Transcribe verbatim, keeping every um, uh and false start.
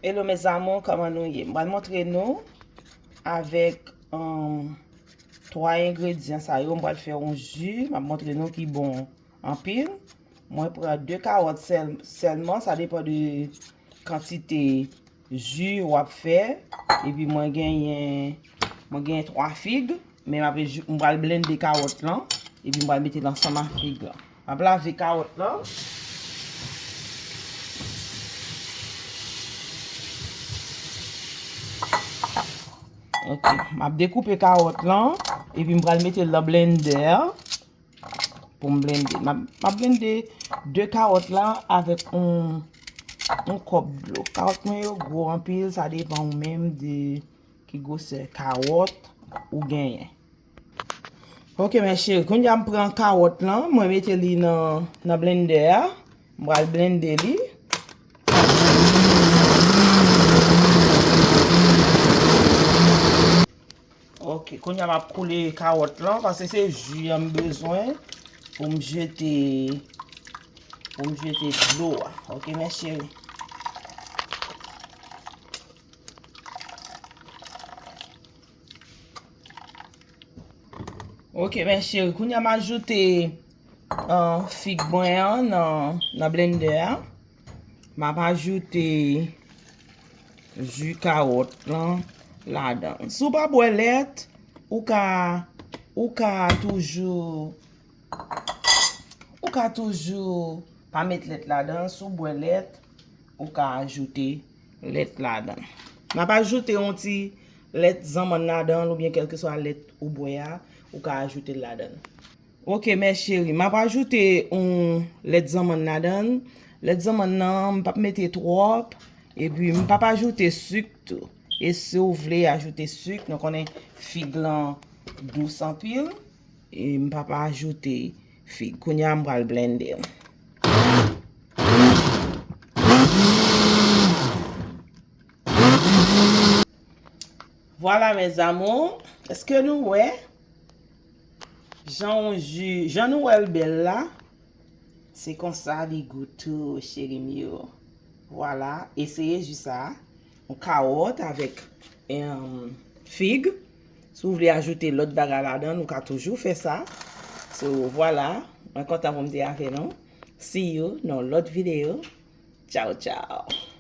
Hello mes amours, kòman nou ye? M pral montre nou avèk um, twa engredyan sa yo, m pral fè yon ji, m ap montre nou ki bon anpil. Mwen pran de kawòt sèl, sèlman, sa depann de kantite ji w ap fè. Epi mwen genyen, mwen genyen twa fig, men m ap, m pral blende kawòt lan, epi m pral mete l ansanm ak fig lan. M ap lave kawòt lan. Ok, m ap dekoupe kawòt lan, epi m pral mete l nan blendè pou m blende. M ap, m ap blende de kawòt la avèk yon, yon kòp dlo. Kawòt mwen yo gwo anpil, sa depann ou menm de ki gwosè kawòt ou genyen. Ok, mes chéris, kounye a m pran kawòt lan, mwen mete li nan, nan blendè a. M pral blende li. Ok, kounye a m ap koule kawòt lan, paske se ji an m bezwen pou m jete, pou m jete dlo a. Ok, mes chéris. Ok, mes chéris, kounye a m ajoute uh, fig mwen an nan, nan blendè a. M ap ajoute ji kawòt lan ladan. Si w pa bwè lèt, ou ka, ou ka toujou, ou ka toujou pa met lèt ladan. Si w bwè lèt, ou ka ajoute lèt ladan. M ap ajoute yon ti lèt zanmann ladan l oubyen kèlkeswa lèt ou bwè a, ou ka ajoute l ladan. Ok, mes chéris, m ap ajoute yon lèt zanmann ladan l. Lèt zanmann nan, m p ap mete twòp. Epi, m p ap ajoute sik tou. E si w vle ajoute sik, nou konnen fig lan dous anpil. E m p ap ajoute fig. Kounye a, m pral blende l. Vwala, mes amours. Èske nou wè? Jan yon ji, jan nou wè l bèl la, se konsa li gou tou, cheri m yo. Vwala, eseye ji sa. Yon kawòt avèk, em, fig. Si w vle ajoute lòt bagay ladan l, ou ka toujou fè sa. So, vwala, mwen kontan pou m te avè nou. See you nan yon lòt videyo. Tchaw, tchaw.